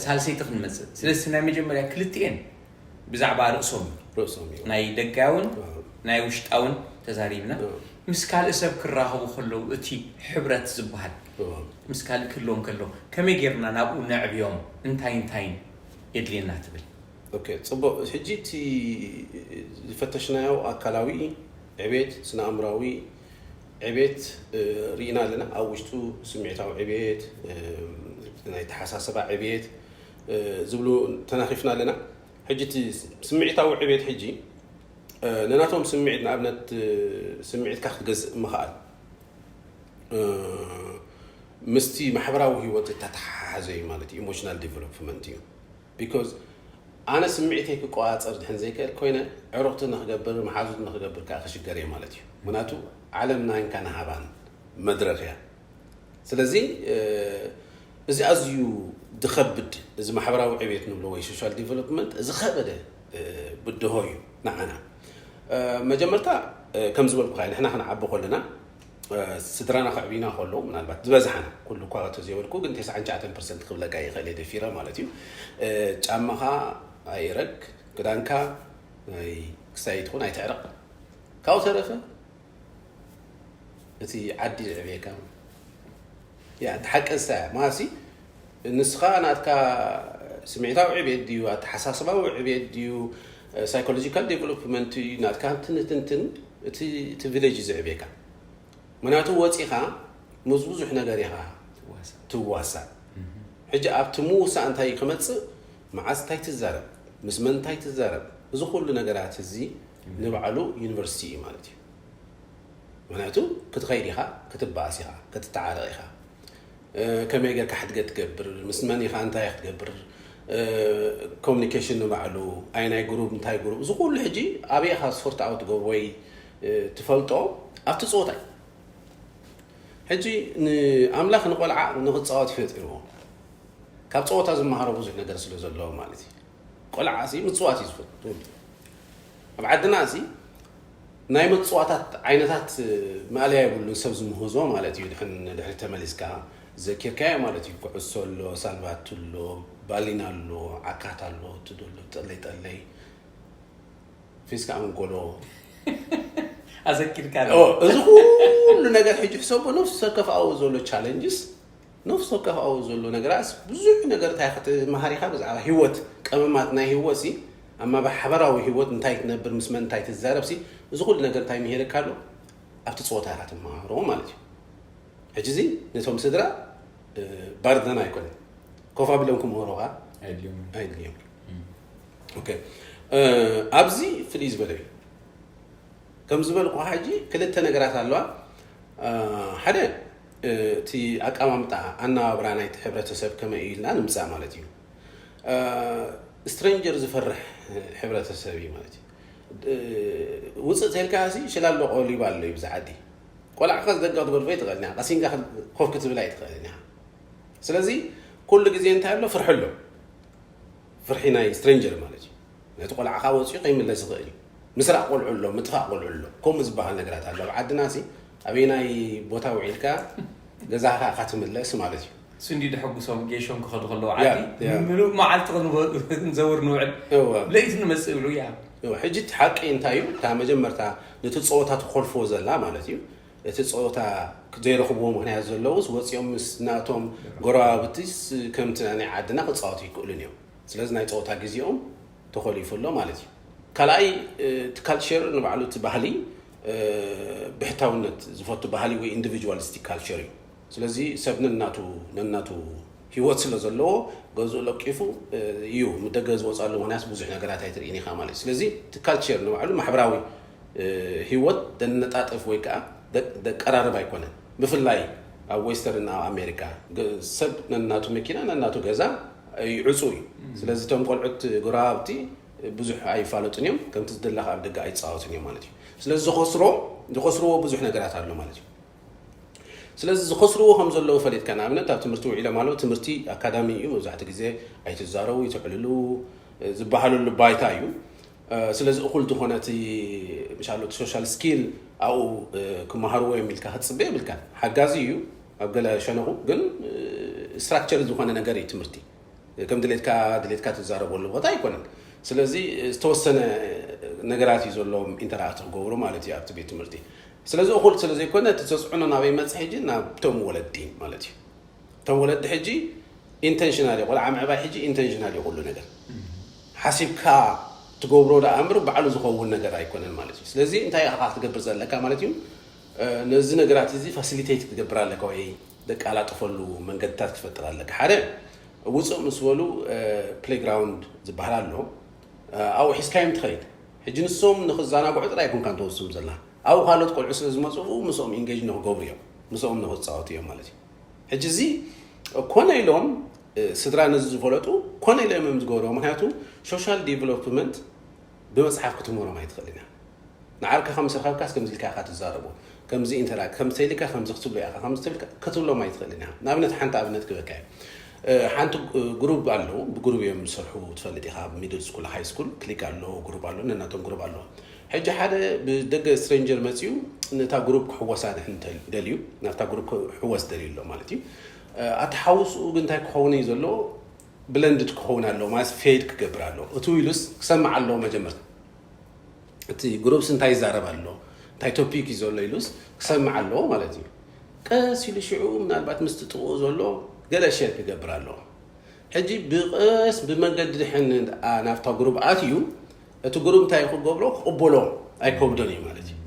ሳልሰይቲ ክንመፅእ። ስለዚ ናይ መጀመርያ ክልቲኤን ብዛዕባ ርእሶም እዩ። ርእሶም እዩ። ናይ ደጋውን ኣዎ። ናይ ውሽጣውን ተዛሪብና። ኣዎ። ምስ ካልእ ሰብ ክራኸቡ ከለዉ እቲ ሕብረት ዝበሃል ኣዎ። ምስ ካልእ ክህልዎም ከሎ ከመይ ጌርና ናብኡ ነዕብዮም? እንታይ እንታይን የድልየና ትብል? ኦኬ፣ ጽቡቕ። ሕጂ እቲ ዝፈተሽናዮ ኣካላዊ ዕቤት፣ ስነ ኣእምራዊ ዕቤት እ፣ ርኢና ኣለና። ኣብ ውሽጡ ስምዒታዊ ዕቤት እ፣ ናይ ተሓሳሰባ ዕቤት እ፣ ዝብሉ ተናኺፍና ኣለና። ሕጂ እቲ ስምዒታዊ ዕቤት ሕጂ እ፣ ነናቶም ስምዒት ንኣብነት እ፣ ስምዒትካ ክትገዝእ ምኽኣል እ፣ ምስቲ ማሕበራዊ ህይወት ዝተተሓሓዘ እዩ ማለት እዩ። ኢሞሽናል ዲቨሎፕመንት እዩ። ቢኮዝ ኣነ ስምዒተይ ክቆፃፀር ድሕን ዘይክእል ኮይነ ዕሩቕቲ ንክገብር መሓዙት ንክገብር ከዓ ክሽገር እየ ማለት እዩ። ምክንያቱ ዓለም ናይንካ ንሃባን መድረክ እያ። ስለዚ እዚ ኣዝዩ ዝኸብድ እዚ ማሕበራዊ ዕቤት ንብሎ ወይ ሶሻል ዲቨሎፕመንት ዝኸበደ ብድሆ እዩ ንዓና። መጀመርታ ከም ዝበልኩካ ንሕና ክንዓቢ ከለና ስድራና ከዕብዩና ከለዉ ምናልባት ዝበዝሓና ኩሉ እኳ ተዘይበልኩ ግን ተስዓን ትሽዓተን ፐርሰንት ክብለካ ይኽእል እየ ደፊረ ማለት እዩ። ጫማኻ ኣይረግ፣ ክዳንካ ናይ ክሳይ ትኹን ኣይትዕረቕ። ካብኡ ተረፈ እቲ ዓዲ ዘዕብየካ ያ እቲ ሓቂ ንሳ እያ። ማሲ ንስኻ ናትካ ስምዒታዊ ዕብየት ድዩ ኣተሓሳስባዊ ዕብየት ድዩ ሳይኮሎጂካል ዴቨሎፕመንት እዩ ናትካ ትንትንትን እቲ እቲ ቪሌጅ እዩ ዘዕብየካ። ምክንያቱ ወፂኻ ምስ ብዙሕ ነገር ኢኻ ትዋሳእ። ሕጂ ኣብቲ ምውሳእ እንታይ እዩ ክመፅእ፣ መዓስ እንታይ ትዛረብ፣ ምስ መን እንታይ ትዛረብ፣ እዚ ኩሉ ነገራት እዚ ንባዕሉ ዩኒቨርሲቲ እዩ ማለት እዩ። ምክንያቱ ክትኸይድ ኢኻ፣ ክትበኣስ ኢኻ፣ ክትተዓረቕ ኢኻ። ከመይ ጌርካ ሕድገት ትገብር፣ ምስ መን ኢኻ፣ እንታይ ክትገብር፣ ኮሚኒኬሽን ንባዕሉ ኣይ ናይ ግሩብ እንታይ ግሩብ፣ እዚ ኩሉ ሕጂ ኣበይ ኢኻ ሶርት ኣውት ትገብሮ ወይ ትፈልጦ ኣብቲ ፀወታ እዩ። ሕጂ ንኣምላኽ ንቆልዓ ንክፃወት እዩ ፈጢርዎ። ካብ ፀወታ ዝመሃሮ ብዙሕ ነገር ስለ ዘለዎ ማለት እዩ። ቆልዓ ሲ ምፅዋት እዩ ዝፈቱ። ኣብ ዓድና ሲ ናይ መፅዋታት ዓይነታት ማእለያ የብሉን ሰብ ዝምህዞ ማለት እዩ። ድሕን ድሕሪ ተመሊስካ ዘኪርካዮ ማለት እዩ። ኩዕሶ ኣሎ፣ ሳልባቱ ኣሎ፣ ባሊና ኣሎ፣ ዓካት ኣሎ፣ ትዶ ኣሎ፣ ጠለይ ጠለይ ፊስካ ኣንጎሎ ኣዘኪርካ እዚ ኩሉ ነገር ሕጂ ሕሰቦ ነፍሲ ወከፍ ኣብኡ ዘሎ ቻለንጅስ ነፍሲ ወከፍ ኣብኡ ዘሎ ነገራት ብዙሕ ነገር እንታይ ክትመሃር ኢኻ ብዛዕባ ህይወት ቀመማት ናይ ህይወት ሲ ኣብ ማሕበራዊ ህይወት እንታይ ትነብር ምስ መን እንታይ ትዛረብ ሲ እዚ ኩሉ ነገር እንታይ ምሄረካ ኣሎ ኣብቲ ፀወታ ኢኻ ትመሃሮ ማለት እዩ። ሕጂ እዚ ነቶም ስድራ ባርደን ኣይኮነን ኮፍ ኣቢሎም ክምህሩኻ ኣድልዮም ኣይድልዮም። ኦኬ ኣብዚ ፍልይ ዝበለ እዩ። ከም ዝበልኩ ሕጂ ክልተ ነገራት ኣለዋ። ሓደ እቲ ኣቀማምጣ ኣነባብራ ናይቲ ሕብረተሰብ ከመይ እዩ ኢልና ንምፃእ ማለት እዩ። ስትሬንጀር ዝፈርሕ ሕብረተሰብ እዩ ማለት እዩ። ውፅእ ተልካ ሲ ሽላሎ ቆሊባ ኣሎ እዩ ብዛ ዓዲ። ቆልዓኻ ዝደጋ ክትገድፎ ይትኽእል ኢና ቀሲንካ ኮፍ ክትብል ኣይትኽእል ኢና። ስለዚ ኩሉ ግዜ እንታይ ኣሎ ፍርሒ ኣሎ። ፍርሒ ናይ ስትሬንጀር ማለት እዩ። ነቲ ቆልዓኻ ወፂኡ ከይምለስ ይኽእል እዩ። ምስራቕ ቆልዑ ኣሎ፣ ምጥፋእ ቆልዑ ኣሎ። ከምኡ ዝበሃል ነገራት ኣሎ። ኣብ ዓድና ሲ ኣበይ ናይ ቦታ ውዒልካ ገዛኻ ኢኻ ትምለስ ማለት እዩ። ስንዲ ደሐጉሶም ጌሾም ክኸዱ ከለዉ ዓዲ ምሉእ መዓልቲ ክንዘውር ንውዕል። ለይቲ ንመፅእ ይብሉ ያ። ሕጂ እቲ ሓቂ እንታይ እዩ? እታ መጀመርታ ነቲ ፀወታ ትኮልፍዎ ዘላ ማለት እዩ። እቲ ፀወታ ዘይረኽብዎ ምክንያት ዘለውስ ወፂኦም ምስ ናቶም ጎረባብቲስ ከምቲ ናይ ዓድና ክፃወቱ ይክእሉን እዮም። ስለዚ ናይ ፀወታ ግዜኦም ተኾሊፉ ኣሎ ማለት እዩ። ካልኣይ እቲ ካልቸር ንባዕሉ እቲ ባህሊ ብሕታውነት ዝፈቱ ባህሊ ወይ ኢንዲቪጁዋሊስቲክ ካልቸር እዩ። ስለዚ ሰብ ነናቱ ነናቱ ህይወት ስለ ዘለዎ ገዝኡ ለቂፉ እዩ ምደገ ዝወፃሉ ምክንያት ብዙሕ ነገራት ኣይትርኢን ኢኻ ማለት እዩ። ስለዚ እቲ ካልቸር ንባዕሉ ማሕበራዊ ህይወት ደነጣጥፍ ወይ ከዓ ደቀራርብ ኣይኮነን። ብፍላይ ኣብ ዌስተርን ኣብ ኣሜሪካ ሰብ ነናቱ መኪና ነናቱ ገዛ ይዕፁ እዩ። ስለዚ እቶም ቆልዑት ጎረባብቲ ብዙሕ ኣይፋለጡን እዮም። ከምቲ ዝደለካ ኣብ ደገ ኣይፃወቱን እዮም ማለት እዩ። ስለዚ ዝኸስሮ ዝኸስርዎ ብዙሕ ነገራት ኣሎ ማለት እዩ። ስለዚ ዝኸስርዎ ከም ዘለዉ ፈሊጥካ ንኣብነት ኣብ ትምህርቲ ውዒሎም ኣለዉ። ትምህርቲ ኣካዳሚ እዩ። መብዛሕትኡ ግዜ ኣይትዛረቡ ይትዕልሉ ዝበሃለሉ ባይታ እዩ። ስለዚ እኹል ዝኾነ እቲ ምሻሉ እቲ ሶሻል ስኪል ኣብኡ ክመሃርዎ እዮም ኢልካ ክትፅበ የብልካ። ሓጋዚ እዩ ኣብ ገለ ሸነኹ ግን ስትራክቸር ዝኾነ ነገር እዩ ትምህርቲ። ከም ድሌትካ ድሌትካ ትዛረበሉ ቦታ ኣይኮነን። ስለዚ ዝተወሰነ ነገራት እዩ ዘለዎም ኢንተራክት ክገብሩ ማለት እዩ ኣብቲ ቤት ትምህርቲ። ስለዚ እኹል ስለ ዘይኮነ እቲ ተፅዕኖ ናበይ መፅእ ሕጂ ናብቶም ወለዲ ማለት እዩ። እቶም ወለዲ ሕጂ ኢንተንሽናል እዩ፣ ቆልዓ ምዕባይ ሕጂ ኢንተንሽናል እዩ ኩሉ ነገር። ሓሲብካ ትገብሮ ደኣ እምበር ባዕሉ ዝኸውን ነገር ኣይኮነን ማለት እዩ። ስለዚ እንታይ ኢኻ ክትገብር ዘለካ ማለት እዩ? ነዚ ነገራት እዚ ፋሲሊቴት ክትገብር ኣለካ ወይ ደቃላጥፈሉ መንገድታት ክትፈጥር ኣለካ። ሓደ ውፅእ ምስ በሉ ፕሌይግራውንድ ዝበሃል ኣሎ። ኣብኡ ሒዝካዮም ትኸይድ። ሕጂ ንሶም ንክዘናግዑ ጥራይ ኣይኮንካን ተወስም ዘላ፣ ኣብኡ ካልኦት ቆልዑ ስለ ዝመፅኡ ምስኦም ኢንጌጅ ንክገብሩ እዮም፣ ምስኦም ንክፃወቱ እዮም ማለት እዩ። ሕጂ እዚ ኮነ ኢሎም ስድራ ነዚ ዝፈለጡ ኮነ ኢሎም እዮም ዝገብርዎ። ምክንያቱ ሶሻል ዲቨሎፕመንት ብመፅሓፍ ክትምህሮም ኣይትኽእልን እያ። ንዓርካ ከም ዝረኸብካስ ከምዚ ኢልካ ኢኻ ትዛረቦ፣ ከምዚ ኢንተራክት ከምዚ ተይልካ ከምዚ ክትብሎ ኢኻ ከምዚ ተብልካ ክትብሎም ኣይትኽእልን ኢኻ። ንኣብነት ሓንቲ ኣብነት ክበካ እየ። ሓንቲ ግሩብ ኣለዉ፣ ብግሩብ እዮም ዝሰርሑ ትፈልጥ ኢኻ። ኣብ ሚድል ስኩል ሃይ ስኩል ክሊክ ኣሎ፣ ግሩብ ኣሎ፣ ነናቶም ግሩብ ኣለዎ። ሕጂ ሓደ ብደገ ስትሬንጀር መፅዩ ነታ ግሩብ ክሕወሳ ድሕን ደልዩ፣ ናብታ ግሩብ ክሕወስ ደልዩ ኣሎ ማለት እዩ። ኣተሓውስኡ ግን እንታይ ክኸውን እዩ ዘሎ? ብለንድድ ክኸውን ኣለዎ ማለት ፌድ ክገብር ኣለዎ። እቱ ኢሉስ ክሰምዕ ኣለዎ መጀመርታ። እቲ ግሩፕስ እንታይ ይዛረብ ኣሎ፣ እንታይ ቶፒክ እዩ ዘሎ ኢሉስ ክሰምዕ ኣለዎ ማለት እዩ። ቀስ ኢሉ ሽዑ ምናልባት ምስቲ ጥቕኡ ዘሎ ገለ ሸር ክገብር ኣለዎ። ሕጂ ብቐስ ብመንገዲ ድሕን ናብታ ግሩፕ ኣትዩ እቲ ግሩፕ እንታይ ክገብሮ ክቕበሎ ኣይከብዶን እዩ ማለት እዩ።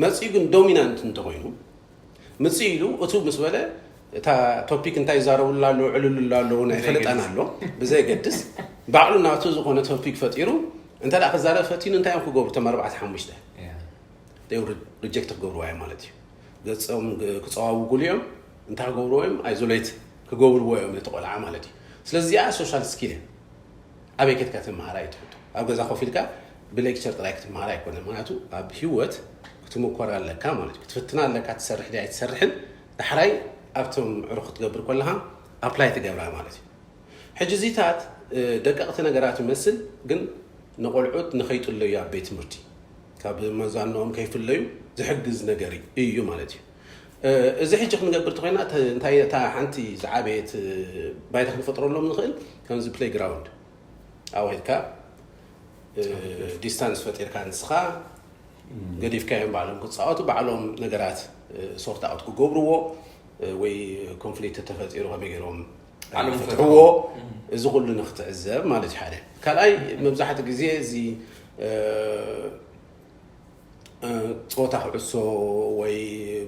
መፅኡ ግን ዶሚናንት እንተኮይኑ ምፅእ ኢሉ እቱ ምስ በለ እታ ቶፒክ እንታይ ይዛረቡላ ኣለዉ ዕልሉላ ኣለዉ ናይ ፈለጣን ኣሎ ብዘየገድስ ባዕሉ ናቱ ዝኾነ ቶፒክ ፈጢሩ እንተ ደኣ ክዛረብ ፈቲኑ እንታይ እዮም ክገብሩ እቶም ኣርባዕተ ሓሙሽተ ሪጀክት ክገብርዋ እዮም ማለት እዩ። ገፆም ክፀዋውጉሉ እዮም። እንታይ ክገብርዎ እዮም? ኣይዞሌት ክገብርዎ እዮም ነቲ ቆልዓ ማለት እዩ። ስለዚ እዚኣ ሶሻል ስኪል እያ። ኣበይ ከድካ ትመሃራ እዩ ትሕቶ። ኣብ ገዛ ኮፍ ኢልካ ብሌክቸር ጥራይ ክትመሃራ ኣይኮነ። ምክንያቱ ኣብ ህይወት ክትምኮር ኣለካ ማለት እዩ። ክትፍትና ኣለካ። ትሰርሕ ድያ ኣይትሰርሕን ዳሕራይ ኣብቶም ዕሩኽ ክትገብር ከለኻ ኣፕላይ ትገብራ ማለት እዩ። ሕጂ እዚታት ደቀቕቲ ነገራት ይመስል ግን ንቆልዑት ንኸይጥለዩ ኣብ ቤት ትምህርቲ ካብ መዛንኦም ከይፍለዩ ዝሕግዝ ነገር እዩ ማለት እዩ። እዚ ሕጂ ክንገብር ተኮይና እንታይ እታ ሓንቲ ዝዓበየት ባይታ ክንፈጥረሎም ንኽእል ከምዚ ፕሌይግራውንድ ኣብሄድካ ዲስታንስ ፈጢርካ ንስኻ ገዲፍካዮም ባዕሎም ክፃወቱ ባዕሎም ነገራት ሶርት ኣውት ክገብርዎ ወይ ኮንፍሊክት ተፈጢሩ ከመይ ገይሮም ፍትሕዎ እዚ ኩሉ ንክትዕዘብ ማለት እዩ ሓደ ካልኣይ መብዛሕትኡ ግዜ እዚ ፀወታ ክዕሶ ወይ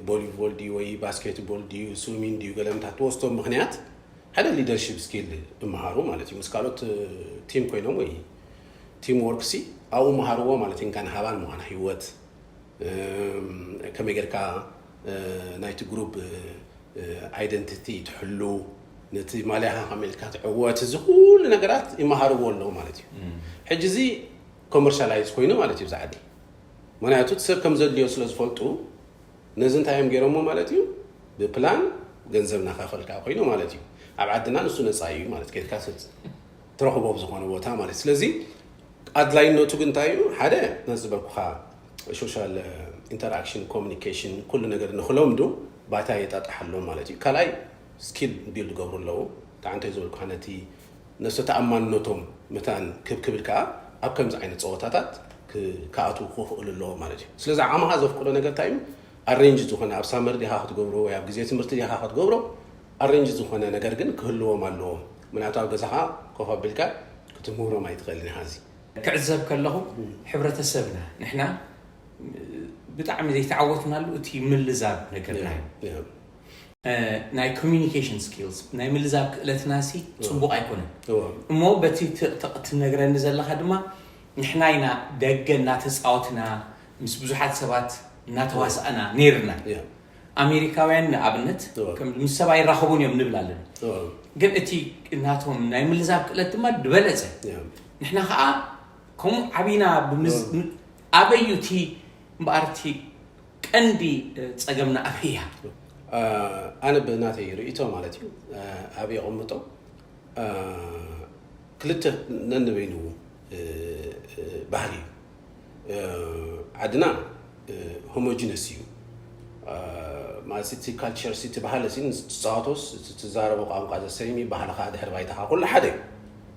ቦሊቦል ድዩ ወይ ባስኬትቦል ድዩ ስዊሚን ድዩ ገለምታት ትወስዶ ምክንያት ሓደ ሊደርሽፕ ስኪል እመሃሩ ማለት እዩ ምስ ካልኦት ቲም ኮይኖም ወይ ቲም ወርክ ሲ ኣብኡ መሃርዎ ማለት እዩ እንካን ሃባን ምዃና ህይወት ከመይ ጌርካ ናይቲ ግሩፕ ኣይደንቲቲ ትሕሉ ነቲ ማልያኻ ከመይ ኢልካ ትዕወት እዚ ኩሉ ነገራት ይመሃርዎ ኣለዉ ማለት እዩ ሕጂ እዚ ኮመርሻላይዝ ኮይኑ ማለት እዩ ብዛዕዲ ምክንያቱ እቲ ሰብ ከም ዘድልዮ ስለ ዝፈልጡ ነዚ እንታይ እዮም ገይሮሞ ማለት እዩ ብፕላን ገንዘብ ናካፈልካ ኮይኑ ማለት እዩ ኣብ ዓድና ንሱ ነፃ እዩ ማለት ከድካ ትረኽቦ ብዝኾነ ቦታ ማለት ስለዚ ኣድላይነቱ ግን እንታይ እዩ ሓደ ነዚ ዝበልኩኻ ሶሻል ኢንተራክሽን ኮሚኒኬሽን ኩሉ ነገር ንክለምዱ ባታ የጣጣሓሎም ማለት እዩ ካልኣይ ስኪል ቢልድ ገብሩ ኣለዉ ተዓንተ ዝበልኩኻ ነቲ ነፍሰ ተኣማንነቶም ምታን ክብክብል ከዓ ኣብ ከምዚ ዓይነት ፀወታታት ክኣትዉ ክኽእሉ ኣለዎ ማለት እዩ ስለዚ ዓቕምኻ ዘፍቅዶ ነገር እንታይ እዩ ኣሬንጅ ዝኾነ ኣብ ሳመር ዲኻ ክትገብሮ ወይ ኣብ ግዜ ትምህርቲ ዲኻ ክትገብሮ ኣሬንጅ ዝኾነ ነገር ግን ክህልዎም ኣለዎ ምክንያቱ ኣብ ገዛኻ ኮፍ ኣቢልካ ክትምህሮም ኣይትኽእልን ኢኻ እዚ ክዕዘብ ከለኹ ሕብረተሰብና ንሕና ብጣዕሚ ዘይተዓወትናሉ እቲ ምልዛብ ነገርና እዩ ናይ ኮሚኒኬሽን ስኪልስ ናይ ምልዛብ ክእለትና ሲ ፅቡቅ ኣይኮነን እሞ በቲ ትነግረኒ ዘለካ ድማ ንሕና ኢና ደገ እናተፃወትና ምስ ብዙሓት ሰባት እናተዋሳእና ነይርና ኣሜሪካውያን ንኣብነት ምስ ሰብ ኣይራኸቡን እዮም ንብል ኣለና ግን እቲ ናቶም ናይ ምልዛብ ክእለት ድማ ዝበለፀ ንሕና ከዓ ከምኡ ዓብና ኣበዩ እቲ እምበኣር እቲ ቀንዲ ፀገምና ኣበይ እያ ኣነ ብናተይ ርእቶ ማለት እዩ ኣብ የቐምጦ ክልተ ነንበይኑ ባህሊ እዩ ዓድና ሆሞጂነስ እዩ ማለት እቲ ካልቸር እቲ ባህሊ ሲ ዝፃወቶስ እቲ ትዛረቦ ቋንቋ ዘሰይሚ ባህልኻ ድሕሪ ባይታኻ ኩሉ ሓደ እዩ።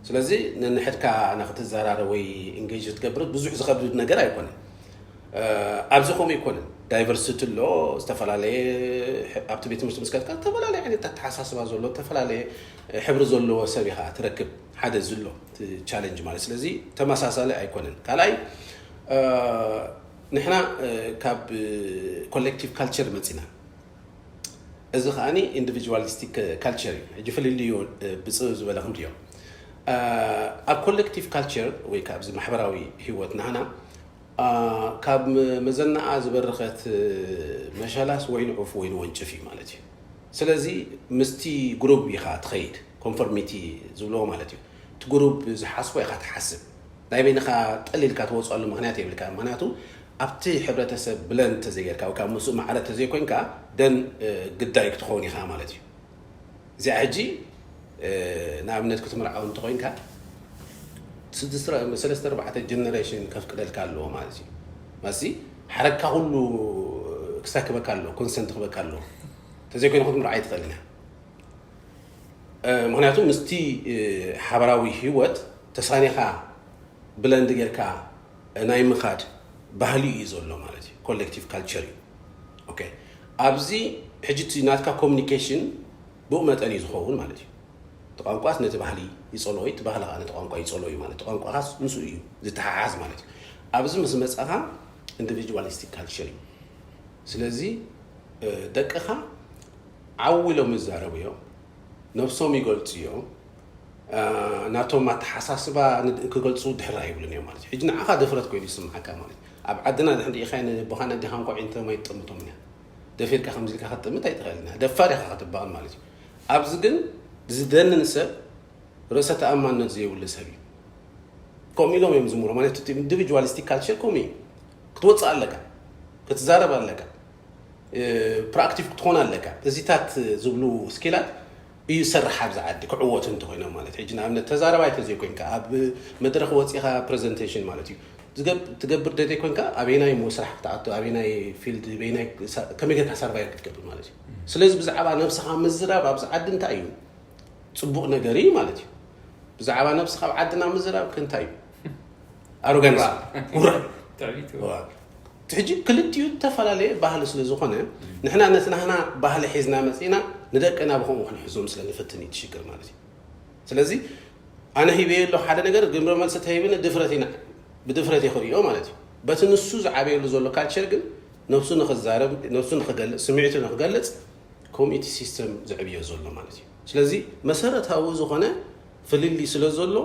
ስለዚ ነንሕድካ ንክትዘራረብ ወይ ኢንጌጅ ክትገብር ብዙሕ ዝኸብድ ነገር ኣይኮነን። ኣብዚ ከምኡ ኣይኮነን። ዳይቨርሲቲ ኣሎ፣ ዝተፈላለየ፣ ኣብቲ ቤት ትምህርቲ ምስ ከድካ ዝተፈላለየ ዓይነት ኣተሓሳስባ ዘሎ፣ ዝተፈላለየ ሕብሪ ዘለዎ ሰብ ኢኻ ትረክብ። ሓደ ዝሎ ቻለንጅ ማለት ስለዚ ተመሳሳሊ ኣይኮነን። ካልኣይ ንሕና ካብ ኮሌክቲቭ ካልቸር መፂና። እዚ ከዓኒ ኢንዲቪጁዋሊስቲክ ካልቸር እዩ። ሕጂ ፍልልዩ ብፅብ ዝበለ ክንሪኦ ኣብ ኮሌክቲቭ ካልቸር ወይ ከዓ ኣብዚ ማሕበራዊ ህይወት ናህና ካብ መዘናኣ ዝበረኸት መሸላስ ወይ ንዑፍ ወይ ንወንጭፍ እዩ ማለት እዩ። ስለዚ ምስቲ ግሩብ ኢኻ ትኸይድ። ኮንፎርሚቲ ዝብልዎ ማለት እዩ። እቲ ግሩብ ዝሓስቦ ኢኻ ትሓስብ። ናይ በይንኻ ጠሊልካ ትወፅኣሉ ምክንያት የብልካ። ምክንያቱ ኣብቲ ሕብረተሰብ ብለንድ ተዘይጌርካ ወይ ካብ ምስኡ ማዕረ ተዘይኮይንካ ደን ግዳይ ክትኸውን ኢኻ ማለት እዩ። እዚኣ ሕጂ ንኣብነት ክትምርዓው እንተኮይንካ ሰለስተ ኣርባዕተ ጀነሬሽን ከፍቅደልካ ኣለዎ ማለት እዩ። ማሲ ሓረግካ ኩሉ ክሳክበካ ኣለዎ፣ ኮንሰንት ክበካ ኣለዎ። ተዘይኮይኑ ክትምርዓ ኣይትኽእልን እያ። ምክንያቱ ምስቲ ሓበራዊ ህይወት ተሳኒኻ ብለንድ ጌርካ ናይ ምኻድ ባህሊ እዩ ዘሎ ማለት እዩ። ኮሌክቲቭ ካልቸር እዩ። ኦኬ፣ ኣብዚ ሕጂ እቲ ናትካ ኮሚኒኬሽን ብኡ መጠን እዩ ዝኸውን ማለት እዩ። እቲ ቋንቋስ ነቲ ባህሊ ይጸሎ እዩ፣ እቲ ባህሊ ከዓ ነቲ ቋንቋ ይጸሎ እዩ ማለት፣ ቋንቋኻስ ምስኡ እዩ ዝተሓሓዝ ማለት እዩ። ኣብዚ ምስ መጻኻ ኢንዲቪጁዋሊስቲክ ካልቸር እዩ። ስለዚ ደቅኻ ዓው ኢሎም ይዛረቡ እዮም፣ ነብሶም ይገልጹ እዮም። ናቶም ኣተሓሳስባ ክገልጹ ድሕር ኣይብሉን እዮም ማለት እዩ። ሕጂ ንዓኻ ድፍረት ኮይኑ ይስምዓካ ማለት እዩ። ኣብ ዓድና ድሕን ርኢኻ ንቦኻን ኣዴኻን ኮዒ እንተ ማይ ትጠምቶም እያ ደፊርካ ከምዚ ኢልካ ክትጥምት ኣይትኽእልና። ደፋር ኢኻ ክትበሃል ማለት እዩ። ኣብዚ ግን ዝደንን ሰብ ርእሰ ተኣማንነት ዘይብሉ ሰብ እዩ። ከምኡ ኢሎም እዮም ዝምሩ ማለት እቲ ኢንዲቪጁዋሊስቲክ ካልቸር ከምኡ እዩ። ክትወፅእ ኣለካ፣ ክትዛረብ ኣለካ፣ ፕሮኣክቲቭ ክትኾን ኣለካ። እዚታት ዝብሉ ስኪላት እዩ ዝሰርሕ ኣብዚ ዓዲ ክዕወቱ እንተኮይኖም ማለት እዩ። ሕጂ ንኣብነት ተዛረባይ ተዘይኮይንካ ኣብ መድረክ ወፂኻ ፕሬዘንቴሽን ማለት እዩ ትገብር ተዘይኮይንካ ኣበይናይ ሞ ስራሕ ክትኣቱ ኣበይናይ ፊልድ በይናይ ከመይ ጌርካ ሰርቫይቭ ክትገብር ማለት እዩ። ስለዚ ብዛዕባ ነብስኻ ምዝራብ ኣብዚ ዓዲ እንታይ እዩ ፅቡቕ ነገር እዩ ማለት እዩ። ብዛዕባ ነብስኻ ኣብ ዓድና ምዝራብ ከ እንታይ እዩ? ኣሮጋንስ ውራ ትዕቢት ሕጂ ክልቲኡ ዝተፈላለየ ባህሊ ስለ ዝኾነ ንሕና ነቲ ናህና ባህሊ ሒዝና መፂና ንደቅና ብከምኡ ክንሕዞም ስለ ንፈትን እዩ ትሽግር ማለት እዩ። ስለዚ ኣነ ሂበየ ኣለኹ ሓደ ነገር ግብረ መልሲ ተሂብኒ ድፍረት ኢና ብድፍረት እየ ክርእዮ ማለት እዩ። በቲ ንሱ ዝዓበየሉ ዘሎ ካልቸር ግን ነብሱ ንክዛረብ ነብሱ ንክገልፅ ስምዒቱ ንክገልፅ ከምኡ እቲ ሲስተም ዘዕብዮ ዘሎ ማለት እዩ። ስለዚ መሰረታዊ ዝኾነ ፍልልይ ስለ ዘሎ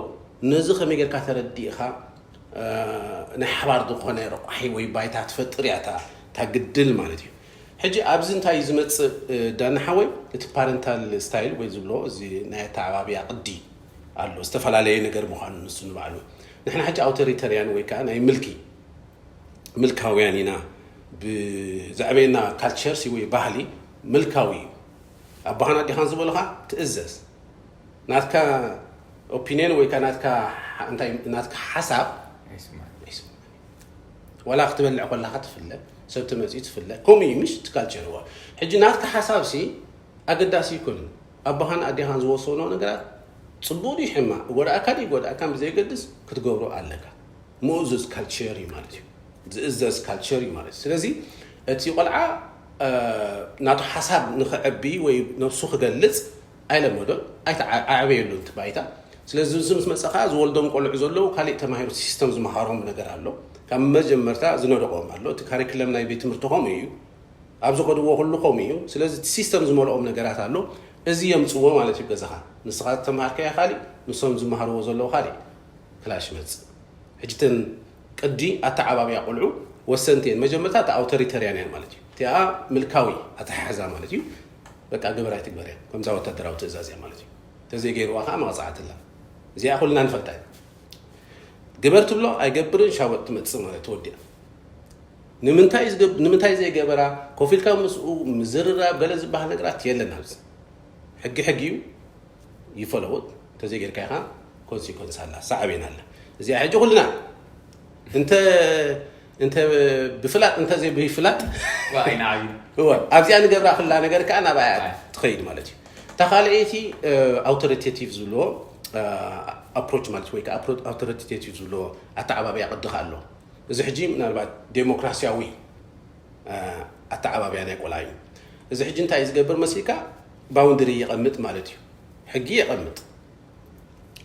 ነዚ ከመይ ጌርካ ተረዲእኻ ናይ ሓባር ዝኾነ ረቋሒ ወይ ባይታ ትፈጥር እያ እታ ግድል ማለት እዩ። ሕጂ ኣብዚ እንታይ እዩ ዝመፅእ ዳና ሓወይ እቲ ፓረንታል ስታይል ወይ ዝብሎ እዚ ናይ ኣተዓባብያ ቅዲ ኣሎ ዝተፈላለየ ነገር ምዃኑ ንሱ ንባዕሉ ንሕና ሕጂ ኣውቶሪተርያን ወይ ከዓ ናይ ምልኪ ምልካውያን ኢና ብዛዕበየና ካልቸር ሲ ወይ ባህሊ ምልካዊ እዩ። ኣባኻን ኣዴኻን ዝበሉኻ ትእዘዝ ናትካ ኦፒኒየን ወይ ከዓ ናትካ እንታይ ናትካ ሓሳብ ዋላ ክትበልዕ ከላካ ትፍለ ሰብ ተመፅኡ ትፍለ ከምኡ እዩ ምሽ ካልቸር ዋ ሕጂ ናትካ ሓሳብ ሲ ኣገዳሲ ይኮን ኣባኻን ኣዴኻን ዝወሰኖ ነገራት ፅቡቅ ድዩ ሕማቅ ይጎዳእካ ድዩ ይጎዳእካ ብዘየገድስ ክትገብሮ ኣለካ ምእዙዝ ካልቸር እዩ ማለት እዩ ዝእዘዝ ካልቸር እዩ ማለት እዩ ስለዚ እቲ ቆልዓ ናቱ ሓሳብ ንክዕቢ ወይ ነብሱ ክገልፅ ኣይለመዶን ኣይተዓዕበየሉን እቲ ባይታ ስለዚ እዚ ምስ መፀ ከዓ ዝወልዶም ቆልዑ ዘለዉ ካሊእ ተማሂሩ ሲስተም ዝመሃሮም ነገር ኣሎ ካብ መጀመርታ ዝነደቆም ኣሎ እቲ ካሪክለም ናይ ቤት ትምህርቲ ከምኡ እዩ ኣብ ዝኸድዎ ኩሉ ከምኡ እዩ ስለዚ እቲ ሲስተም ዝመልኦም ነገራት ኣሎ እዚ የምፅዎ ማለት እዩ ገዛኻ ንስኻ ዝተምሃርከያ ካሊእ ንሶም ዝመሃርዎ ዘለዉ ካሊእ ክላሽ መፅእ ሕጂ እተን ቅዲ ኣተዓባብያ ቆልዑ ወሰንቲ እየን መጀመርታ እቲ ኣውቶሪተርያን እየን ማለት እዩ እቲኣ ምልካዊ ኣተሓሕዛ ማለት እዩ በቃ ግበር ኣይትግበር እያ ከምዛ ወታደራዊ ትእዛዝ እያ ማለት እዩ ተዘይገይርዋ ከዓ መቕፃዕትላ እዚኣ ኩልና ንፈልጣ እዩ ግበር ትብሎ ኣይገብርን ሻወጥ ትመፅእ ማለት ተወዲኣ ንምንታይ ዘይገበራ ኮፍ ኢልካ ምስኡ ምዝርራብ ገለ ዝበሃል ነገራት የለን ኣብዚ ሕጊ ሕጊ እዩ ይፈለወጥ እንተዘይጌርካ ኢኻ ኮንሲኮንስ ኣላ ሳዕቤን ኣላ እዚኣ ሕጂ ኩልና እንተ እንተ ብፍላጥ እንተ ዘይብፍላጥ ኣይንዓብዩ እወ ኣብዚኣ ንገብራ ክላ ነገር ከዓ ናብኣ ትኸይድ ማለት እዩ። እታ ካልኣይቲ ኣውቶሪቴቲቭ ዝብልዎ ኣፕሮች ማለት ወይ ከዓ ኣውቶሪቴቲቭ ዝብልዎ ኣተዓባብያ ቅዲ ከዓ ኣሎ። እዚ ሕጂ ምናልባት ዴሞክራሲያዊ ኣተዓባብያ ናይ ቆልዓ እዩ። እዚ ሕጂ እንታይ እዩ ዝገብር መሲልካ? ባውንድሪ የቐምጥ ማለት እዩ። ሕጊ የቐምጥ።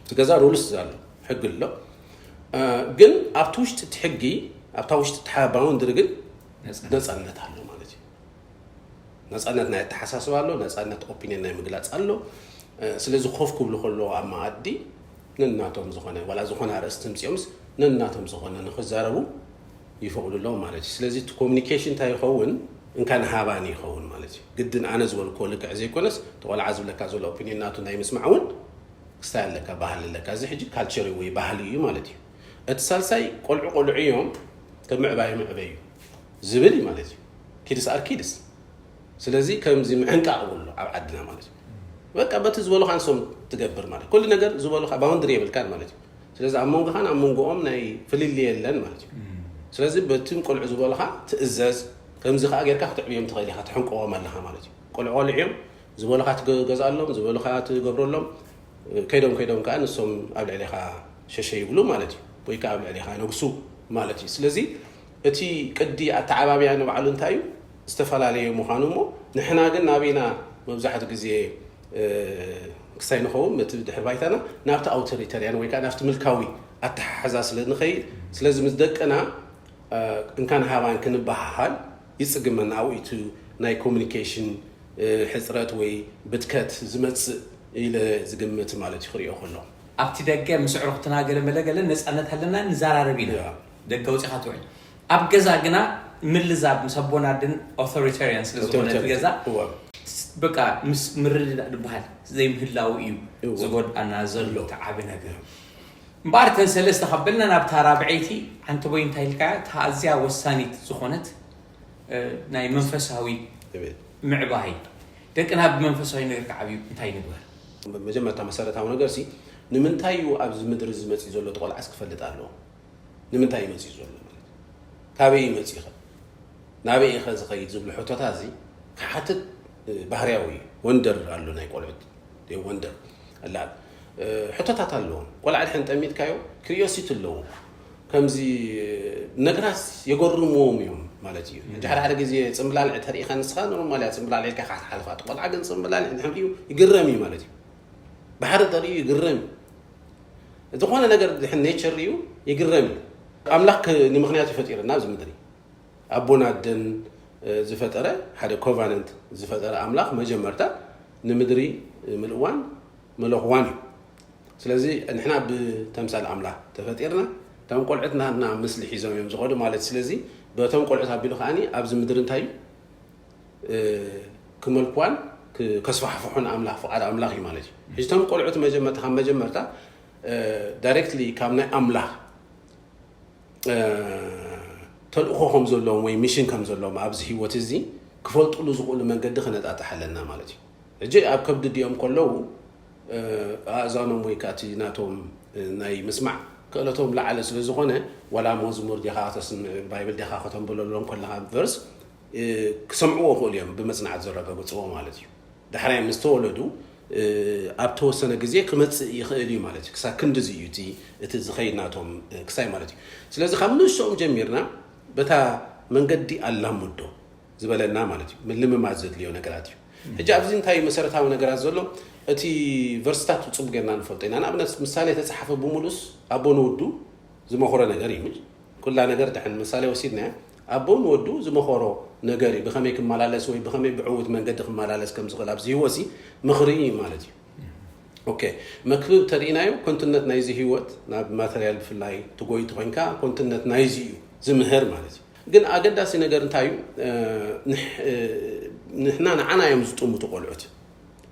እቲ ገዛ ሩልስ ኣሎ፣ ሕጊ ኣሎ። ግን ኣብቲ ውሽጢ እቲ ሕጊ፣ ኣብታ ውሽጢ እቲ ባውንድሪ ግን ነፃነት ኣሎ ማለት እዩ። ነፃነት ናይ ኣተሓሳስባ ኣሎ፣ ነፃነት ኦፒኒየን ናይ ምግላፅ ኣሎ። ስለዚ ኮፍ ክብሉ ከለዎ ኣብ መኣዲ ነናቶም ዝኾነ ዋላ ዝኾነ ኣርእስቲ ምፅኦምስ ነናቶም ዝኾነ ንክዛረቡ ይፈቕዱ ኣለዉ ማለት እዩ። ስለዚ እቲ ኮሚኒኬሽን እንታይ ይኸውን? እንካን ሃባን ይኸውን ማለት እዩ። ግድን ኣነ ዝበልክዎ ልክዕ ዘይኮነስ እቲ ቆልዓ ዝብለካ ዘሎ ኦፒኒየን ናቱ ናይ ምስማዕ እውን ክስታይ ኣለካ፣ ባህሊ ኣለካ። እዚ ሕጂ ካልቸር ወይ ባህሊ እዩ ማለት እዩ። እቲ ሳልሳይ ቆልዑ ቆልዑ እዮም፣ ከም ምዕባይ ምዕበይ እዩ ዝብል እዩ ማለት እዩ። ኪድስ ኣር ኪድስ። ስለዚ ከምዚ ምዕንቃቕ ብሎ ኣብ ዓድና ማለት እዩ። በቃ በቲ ዝበሉካ ንሶም ትገብር ማለት ኩሉ ነገር ዝበሉካ ባውንድሪ የብልካን ማለት እዩ። ስለዚ ኣብ መንጎኻን ኣብ መንጎኦም ናይ ፍልልይ የለን ማለት እዩ። ስለዚ በቲም ቆልዑ ዝበሉካ ትእዘዝ። ከምዚ ከዓ ጌርካ ክትዕብዮም ትኽእል ኢኻ፣ ትሕንቀዎም ኣለኻ ማለት እዩ። ቆልዑ ቆልዑ እዮም፣ ዝበሉካ ትገዝኣሎም፣ ዝበሉካ ትገብረሎም። ከይዶም ከይዶም ከዓ ንሶም ኣብ ልዕሌኻ ሸሸ ይብሉ ማለት እዩ፣ ወይ ከዓ ኣብ ልዕሌኻ ነግሱ ማለት እዩ። ስለዚ እቲ ቅዲ ኣተዓባብያ ንባዕሉ እንታይ እዩ ዝተፈላለየ ምዃኑ እሞ ንሕና ግን ናበይና መብዛሕትኡ ግዜ ክሳይ ንኸውን እቲ ድሕር ባይታና ናብቲ ኣውቶሪተርያን ወይ ከዓ ናብቲ ምልካዊ ኣተሓሕዛ ስለ ንኸይድ፣ ስለዚ ምስ ደቅና እንካን ሃባን ክንበሃሃል ይፅግመና። ኣብኡ እቲ ናይ ኮሚኒኬሽን ሕፅረት ወይ ብትከት ዝመፅእ ኢለ ዝግምት ማለት እዩ ክሪኦ ከሎ። ኣብቲ ደገ ምስ ኣዕሩኽትና ገለ መለ ገለ ነፃነት ኣለና ንዘራረብ ኢና። ደገ ወፂኻ ትውዕል። ኣብ ገዛ ግና ምልዛብ ምስ ኣቦን ኣደን ኣውቶሪታሪያን ስለ ዝኾነ እቲ ገዛ በቃ ምስ ምርድዳእ ዝበሃል ዘይምህላው እዩ ዝጎድኣና ዘሎ እቲ ዓቢ ነገር። እምበኣር እተን ሰለስተ ካብ በልና ናብታ ራብዐይቲ ዓንተቦይ እንታይ ኢልካያ? እታ ኣዝያ ወሳኒት ዝኾነት ናይ መንፈሳዊ ምዕባይ ደቅና ብመንፈሳዊ ነገር ክዓብዩ እንታይ ንግበር? መጀመርታ መሰረታዊ ነገር ሲ ንምንታይ እዩ ኣብዚ ምድሪ እዚ መፂኡ ዘሎ እቲ ቆልዓስ ክፈልጥ ኣለዎ። ንምንታይ እዩ መፂኡ ዘሎ ማለት ካበይ እዩ መፂኡ ኸ ናበይ ኢኸ ዝኸይድ ዝብሉ ሕቶታ እዚ ክሓትት ባህርያዊ እዩ። ወንደር ኣሎ ናይ ቆልዑት ወንደር ኣላ ሕቶታት ኣለዎም። ቆልዓ ድሕን ጠሚትካዮ ክሪዮሲቲ ኣለዎ። ከምዚ ነገራት የገርምዎም እዮም ማለት እዩ። ሕጂ ሓደ ሓደ ግዜ ፅምብላልዕ ተሪኢኻ ንስኻ ኖርማል እያ ፅምብላልዕ ኢልካ ክትሓልፋ። ቆልዓ ግን ፅምብላልዕ ድሕን ሪኡ ይግረም እዩ ማለት እዩ። ባሕሪ ተሪኡ ይግረም እዩ። ዝኾነ ነገር ድሕን ኔቸር ሪኡ ይግረም እዩ። ኣምላኽ ንምኽንያት እዩ ፈጢርና ኣብዚ ምድሪ። ኣቦን ኣደን ዝፈጠረ ሓደ ኮቫነንት ዝፈጠረ ኣምላኽ መጀመርታ ንምድሪ ምልእዋን መለኽዋን እዩ። ስለዚ ንሕና ብተምሳል ኣምላኽ ተፈጢርና እቶም ቆልዑት ናትና ምስሊ ሒዞም እዮም ዝኸዱ ማለት ስለዚ በቶም ቆልዑት ኣቢሉ ከዓኒ ኣብዚ ምድሪ እንታይ እዩ ክመልክዋን ከስፋሕፍሑን ኣምላኽ ፍቓድ ኣምላኽ እዩ ማለት እዩ። ሕጂ እቶም ቆልዑት መጀመርታ ካብ መጀመርታ ዳይሬክትሊ ካብ ናይ ኣምላኽ ተልእኾ ከም ዘለዎም ወይ ሚሽን ከም ዘለዎም ኣብዚ ህይወት እዚ ክፈልጥሉ ዝኽእሉ መንገዲ ክነጣጥሕ ኣለና ማለት እዩ። ሕጂ ኣብ ከብዲ ድኦም ከለዉ ኣእዛኖም ወይ ከዓ እቲ ናቶም ናይ ምስማዕ ክእለቶም ላዓለ ስለ ዝኾነ ዋላ መዝሙር ዲኻ ተስምዕ ባይብል ዲኻ ከተንብለሎም ከለኻ ቨርስ ክሰምዕዎ ክእሉ እዮም ብመፅናዕት ዘረጋግፅዎ ማለት እዩ። ዳሕራይ ምስ ተወለዱ ኣብ ተወሰነ ግዜ ክመፅእ ይኽእል እዩ ማለት እዩ። ክሳብ ክንድዚ እዩ እቲ እቲ ዝኸይድ ናቶም ክሳይ ማለት እዩ። ስለዚ ካብ ንእሽኦም ጀሚርና በታ መንገዲ ኣላምዶ ዝበለና ማለት እዩ። ምልምማድ ዘድልዮ ነገራት እዩ። ሕጂ ኣብዚ እንታይ መሰረታዊ ነገራት ዘሎ እቲ ቨርስታት ፅቡቅ ጌርና ንፈልጦ ኢና። ንኣብነት ምሳሌ ተፃሓፈ ብምሉስ ኣቦ ንወዱ ዝመኽሮ ነገር እዩ። ኩላ ነገር ድሕን ምሳሌ ወሲድናያ ኣቦ ንወዱ ዝመኸሮ ነገር እዩ። ብኸመይ ክመላለስ ወይ ብኸመይ ብዕዉት መንገዲ ክመላለስ ከም ዝኽእል ኣብዚ ህይወት ምኽሪ እዩ ማለት እዩ። ኦኬ መክብብ ተሪኢናዮ ኮንትነት ናይዚ ህይወት ናብ ማተርያል ብፍላይ ትጎይ ተኮይንካ ኮንትነት ናይዚ እዩ ዝምህር ማለት እዩ። ግን ኣገዳሲ ነገር እንታይ እዩ? ንሕና ንዓና እዮም ዝጥምቱ ቆልዑት።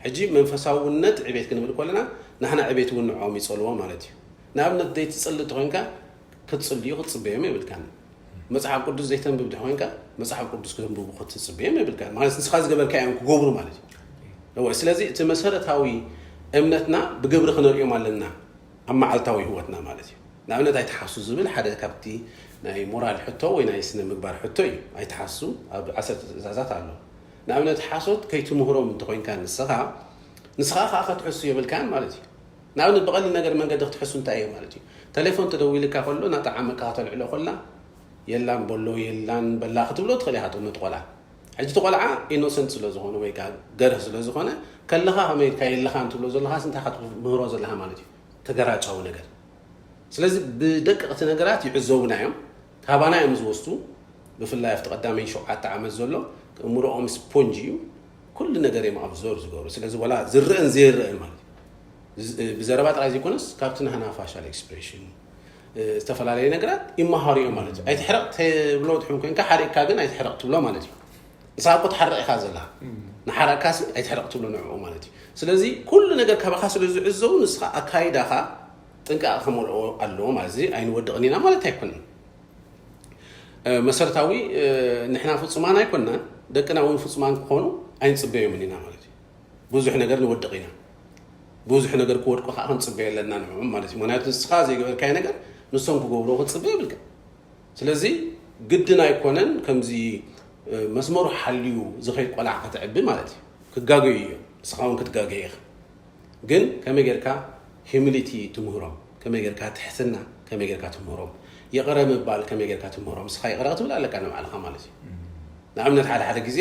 ሕጂ መንፈሳውነት ዕቤት ክንብል ከለና ንሕና ዕቤት እውን ንዕኦም ይጸልዎ ማለት እዩ። ንኣብነት ዘይትጽሊ ተኮይንካ ክትጽልዩ ክትጽበዮም የብልካን። መጽሓፍ ቅዱስ ዘይተንብብ ድኾንካ መጽሓፍ ቅዱስ ክተንብቡ ክትጽበዮም የብልካን። ማለት ንስኻ ዝገበርካ እዮም ክገብሩ ማለት እዩ። እወ ስለዚ እቲ መሰረታዊ እምነትና ብግብሪ ክነርእዮም ኣለና ኣብ መዓልታዊ ህይወትና ማለት እዩ። ንኣብነት ኣይትሓሱ ዝብል ሓደ ካብቲ ናይ ሞራል ሕቶ ወይ ናይ ስነ ምግባር ሕቶ እዩ። ኣይትሓሱ ኣብ ዓሰርተ ትእዛዛት ኣሎ። ንኣብነት ሓሶት ከይትምህሮም እንተኮይንካ ንስኻ፣ ንስኻ ከዓ ከትሕሱ የብልካን ማለት እዩ። ንኣብነት ብቐሊል ነገር መንገዲ ክትሕሱ እንታይ እዩ ማለት እዩ? ቴሌፎን ተደዊልካ ከሎ እናጠዓመካ ከተልዕሎ ከላ የላን በሎ የላን በላ ክትብሎ ትኽእል ኢኻ። ትምት ቆልዓ ሕጂ እቲ ቆልዓ ኢኖሰንት ስለ ዝኾነ ወይ ከዓ ገርህ ስለ ዝኾነ ከለኻ ከመይ ኢልካ የለኻን ትብሎ ዘለኻስ እንታይ ኢኻ ትምህሮ ዘለኻ ማለት እዩ? ተገራጫዊ ነገር። ስለዚ ብደቀቕቲ ነገራት ይዕዘቡና እዮም፣ ካባና እዮም ዝወስዱ። ብፍላይ ኣብቲ ቀዳመይ ሸውዓተ ዓመት ዘሎ እምሮኦም ስፖንጅ እዩ። ኩሉ ነገር እዮም ኣብዞር ዝገብሩ። ስለዚ ወላ ዝረአን ዘይረአን ማለት እዩ። ብዘረባ ጥራይ ዘይኮነስ ካብቲ ናህና ፋሻል ኤክስፕሬሽን፣ ዝተፈላለዩ ነገራት ይመሃሩ እዮም ማለት እዩ። ኣይትሕረቕ ትብሎ ድሕን ኮንካ ሓሪቕካ ግን ኣይትሕረቕ ትብሎ ማለት እዩ። ንስኻ እኮ ትሓርቕ ኢኻ ዘለኻ። ንሓረቕካሲ ኣይትሕረቕ ትብሎ ንዕኡ ማለት እዩ። ስለዚ ኩሉ ነገር ካባኻ ስለ ዝዕዘቡ ንስኻ ኣካይዳኻ ጥንቃቐ ከመልኦ ኣለዎ ማለት እዚ ኣይንወድቕን ኢና ማለት ኣይኮነን። መሰረታዊ ንሕና ፍጹማን ኣይኮንናን፣ ደቅና እውን ፍጹማን ክኾኑ ኣይንጽበዮምን ኢና ማለት እዩ። ብዙሕ ነገር ንወድቕ ኢና። ብዙሕ ነገር ክወድቁ ከዓ ክንጽበ የለና ንዕኦም ማለት እዩ። ምክንያቱ ንስኻ ዘይገበርካዮ ነገር ንሶም ክገብርዎ ክትጽበ የብልካ። ስለዚ ግድን ኣይኮነን ከምዚ መስመሩ ሓልዩ ዝኸይድ ቆልዓ ከተዕቢ ማለት እዩ። ክጋገዩ እዮም፣ ንስኻ እውን ክትጋገ ኢኻ። ግን ከመይ ጌርካ ሂሚሊቲ ትምህሮም፣ ከመይ ጌርካ ትሕትና ከመይ ጌርካ ትምህሮም፣ ይቕረ ምባል ከመይ ጌርካ ትምህሮም። ንስኻ ይቕረ ክትብል ኣለካ ንባዕልኻ ማለት እዩ። ንኣብነት ሓደ ሓደ ግዜ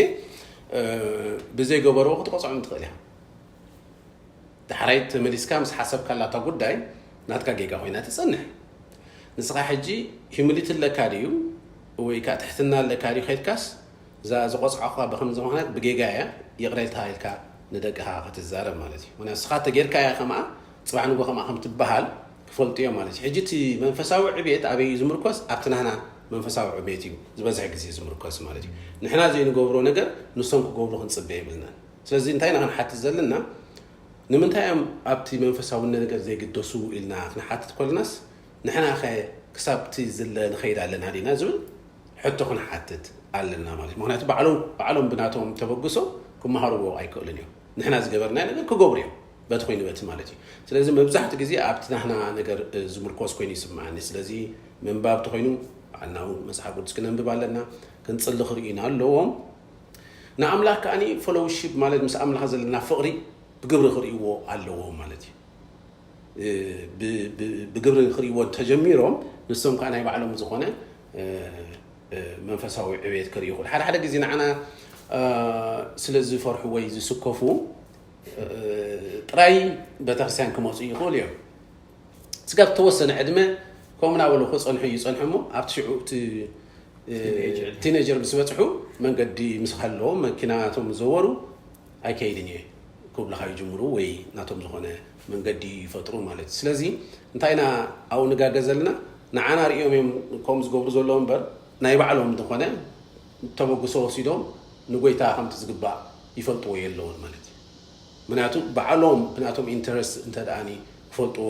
ብዘይገበርዎ ክትቆፅዖም ትኽእል ኢኻ። ዳሕራይ ተመሊስካ ምስ ሓሰብካላ እታ ጉዳይ ናትካ ጌጋ ኮይና ትጸንሕ። ንስኻ ሕጂ ሂሚሊቲ ኣለካ ድዩ ወይ ከዓ ትሕትና ኣለካ ድዩ ከይድካስ እዛ ዝቆፅዓኻ ብከምዚ ምክንያት ብጌጋ እያ ይቕሬታ ኢልካ ንደቅኻ ክትዛረብ ማለት እዩ። ምክንያቱ ንስኻ ተጌርካ እያ ከምኣ ፅባሕ ንጎ ከምኣ ከም ትበሃል ክፈልጡ እዮም ማለት እዩ። ሕጂ እቲ መንፈሳዊ ዕቤት ኣበይ እዩ ዝምርኮስ? ኣብቲ ናህና መንፈሳዊ ዕቤት እዩ ዝበዝሕ ግዜ ዝምርኮስ ማለት እዩ። ንሕና ዘይንገብሮ ነገር ንሶም ክገብሩ ክንፅበ የብልናን። ስለዚ እንታይ ኢና ክንሓትት ዘለና? ንምንታይ እዮም ኣብቲ መንፈሳዊ ነገር ዘይግደሱ ኢልና ክንሓትት ኮለናስ ንሕና ኸ ክሳብ እቲ ዝለ ንኸይድ ኣለና ዲና ዝብል ሕቶ ክንሓትት ኣለና ማለት እዩ። ምክንያቱ ባዕሎም ባዕሎም ብናቶም ተበግሶ ክመሃርዎ ኣይክእልን እዮም። ንሕና ዝገበርናዮ ነገር ክገብሩ እዮም በቲ ኮይኑ በቲ ማለት እዩ። ስለዚ መብዛሕትኡ ግዜ ኣብቲ ናህና ነገር ዝምርኮስ ኮይኑ ይስምዓኒ። ስለዚ ምንባብ ተኮይኑ ባዕልና እውን መፅሓፍ ቅዱስ ክነንብብ ኣለና። ክንፅሊ ክርእዩና ኣለዎም። ንኣምላኽ ከዓኒ ፎሎውሺፕ ማለት ምስ ኣምላኽ ዘለና ፍቕሪ ብግብሪ ክርእይዎ ኣለዎም ማለት እዩ። ብግብሪ ክርእይዎ እንተጀሚሮም ንሶም ከዓ ናይ ባዕሎም ዝኾነ መንፈሳዊ ዕቤት ክርእዩ ይኽእሉ። ሓደ ሓደ ግዜ ንዓና ስለ ዝፈርሑ ወይ ዝስከፉ ጥራይ ቤተክርስትያን ክመፁ ይኽእሉ እዮም። ስጋብ ተወሰነ ዕድመ ከምኡ ናበሉ ክፀንሑ ይፀንሑ እሞ ኣብቲ ሽዑ እቲ ቲኔጀር ምስ በፅሑ መንገዲ ምስ ሃለዎም መኪናቶም ዘወሩ ኣይከይድን እየ ክብልኻ ይጅምሩ ወይ ናቶም ዝኾነ መንገዲ ይፈጥሩ ማለት እዩ። ስለዚ እንታይ ኢና ኣብኡ ንጋገ ዘለና? ንዓና ርእዮም እዮም ከምኡ ዝገብሩ ዘለዉ እምበር ናይ ባዕሎም ዝኾነ ተበግሶ ወሲዶም ንጎይታ ከምቲ ዝግባእ ይፈልጥዎ የለውን ማለት እዩ። ምክንያቱ ባዕሎም ብናቶም ኢንተረስት እንተ ደኣኒ ክፈልጥዎ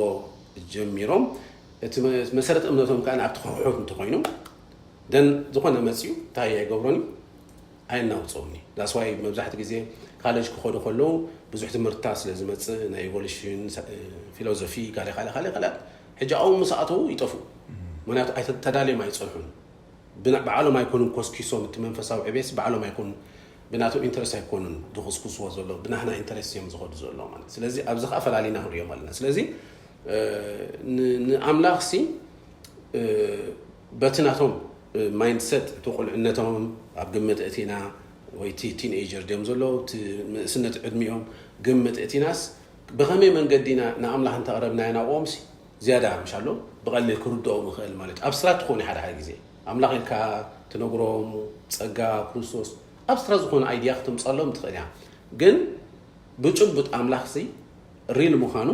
ጀሚሮም እቲ መሰረት እምነቶም ከዓ ኣብቲ ክሕሑት እንተኮይኑ ደን ዝኾነ መፅዩ እንታይ ኣይገብሮን እዩ ኣየናውፅኦምኒ። ዳስዋይ መብዛሕቲ ግዜ ካለጅ ክኸዱ ከለዉ ብዙሕ ትምህርትታት ስለ ዝመፅእ ናይ ኢቮሉሽን ፊሎዞፊ ካለ ካለ ካለ ካላት ሕጂ ኣብኡ ምስ ኣተዉ ይጠፍኡ። ምክንያቱ ተዳልዮም ኣይፀንሑን። ባዕሎም ኣይኮኑን ኮስኪሶም እቲ መንፈሳዊ ዕቤስ ባዕሎም ኣይኮኑን ብናቶም ኢንተረስት ኣይኮኑን ዝኹስኩስዎ ዘሎ ብናህና ኢንተረስት እዮም ዝኸዱ ዘሎ ማለት ስለዚ ኣብዚ ከዓ ፈላሊና ክንሪኦም ኣለና። ስለዚ ንኣምላኽ ሲ በቲ ናቶም ማይንድሰት እቲ ቁልዕነቶም ኣብ ግምት እቲና ወይ እቲ ቲንኤጀር ድዮም ዘለዉ እቲ ንእስነት ዕድሚኦም ግምት እቲናስ ብኸመይ መንገዲ ኢና ንኣምላኽ እንተቕረብናዮ ናብኦም ሲ ዝያዳ ምሻሎ ብቐሊል ክርድኦም ይኽእል ማለት እዩ። ኣብስትራክት ትኾኑ ሓደ ሓደ ግዜ ኣምላኽ ኢልካ ትነግሮም ጸጋ ክርስቶስ ኣብስትራክት ዝኾነ ኣይድያ ክተምጸሎም ትኽእል እያ። ግን ብጭቡጥ ኣምላኽ ሲ ሪል ምዃኑ